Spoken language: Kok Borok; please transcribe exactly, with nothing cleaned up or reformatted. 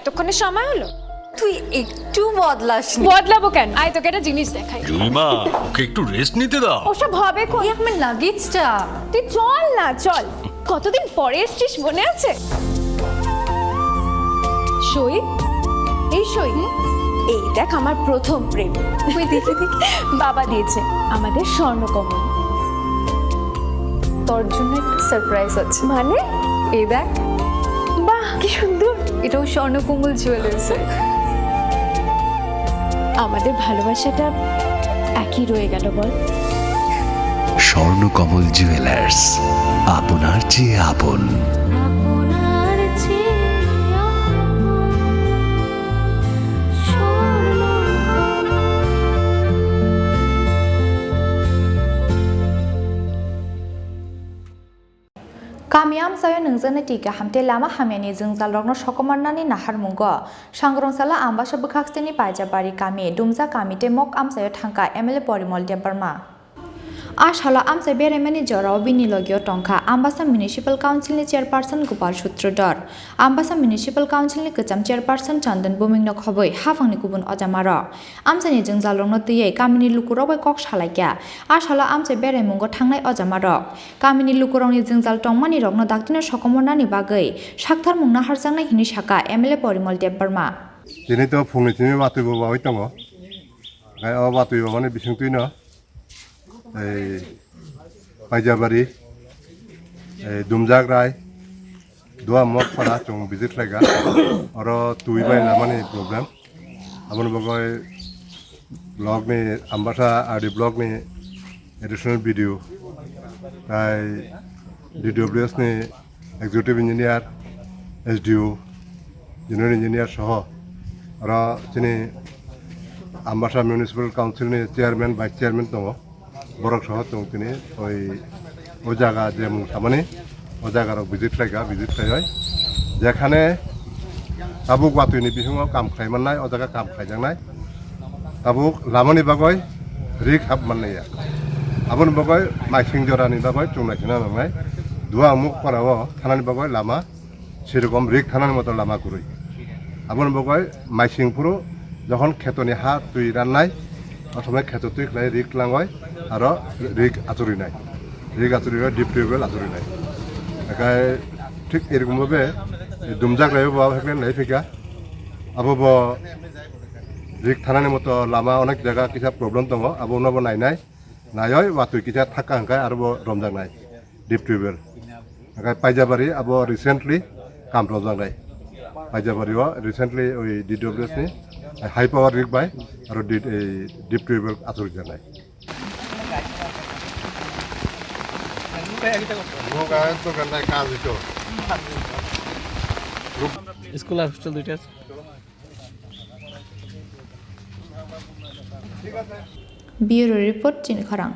এতক্ষণে সময় হলো? তুই একটু বদলাসনি। বদলাবো কেন? আয়, তোকে একটা জিনিস দেখাই। জুইমা, ওকে একটু রেস্ট নিতে দাও। ওসব হবে কই? এই আমার লাগেজটা। তুই চল না, চল। কতদিন পরে এসছিস, মনে আছে? সই, এই সই। এই দেখ, আমার প্রথম প্রেম। ওই দেখি, দেখি। বাবা দিয়েছে আমাদের স্বর্ণকমল। তোর জন্য একটা সারপ্রাইজ আছে। মানে? এই দেখ। বাহ, কি সুন্দর। এটাও স্বর্ণকমল জুয়েলার্স। আমাদের ভালোবাসাটা একই রয়ে গেল, বল? স্বর্ণকমল জুয়েলার্স, আপনার চেয়ে আপন। আপনার চেয়ে আপন Swarnakamal. Kami amchaio nungjaknai twi kaham tei lama hamyani jwngjalrokno sokomornani naharmungo Sangrong sala Ambasa bwkhaksteni Paijabari kami, Dumjak kami tei Mok amchaio thangkha M L A Porimol Debbarma. A salo amchai beraimani jorao bini logio tongkha Ambasa Municipal Councilni Chairperson Gopal Sutradhar, Ambasa Municipal Councilni kwcham Chairperson Chandan Bhumikno khobwi haphangni kubun ojamarok. Amchaini jwngjalrokno twiwi kamini lukurok bai kok salaikha. A salo amchai beraimungo thangnai ojamarok kamini lukurokni jwngjal tongmanirokno daktino sokomornani bagwi saktharmung naharjaknai hwnwi sakha M L A Porimol Debbarma. Tini to phungni simi watwi bo bawi tongo. Gai o watwi bo mani bising twino. Ei, Paijabari, ei, Dumjak Rai, Dua Mokpara chwng visit khlaikha. Oro twi bai lamani problem. Aboni bagwi block ni, Ambasa R D block ni additional B D O, tai D W S ni executive engineer, S D O, general engineer soho oro chini Ambasa Municipal Council ni chairman, vice chairman tongo, borok soho chwng tini oi o jaga je mung samani o jaga rok visit khlaikha, visit khlaioi jekhane tabuk watwi ni bisingo kam khlai mannai, o jaga kam khlaijaknai. Tabuk lamani bagwi rik hap mannai ya. Aboni bagwi maising jorani bagwi chwng naisingna nangnai. Dua Mokpara o thanani bagwi lama serokom rik thanani moto lama kwrwi. Aboni bagwi maising phuru jokhon khetoni ha twi rannai, o somoi kheto twi khlai rik tlangoi aro rik achurinai. Rik achurinai, deep tubewell achurinai. Ekai thik erokom bhabe Dumjak Rai bo abo heklen nai phika. Abo bo rik thanani moto lama onek jaga kisa problem tongo, abo no bo nainai. Naioi watwi kisa thakka hwnkhe aro bo romjaknai deep tubewell. Hwnkhe Paijabari abo recently kam romjaknai. Paijabari o recently oi D W S ni high power rig bai aro di-, ei deep tubewell achukjaknai. School আর hostel দুইটা আছে। Bureau report, Chini Khorang.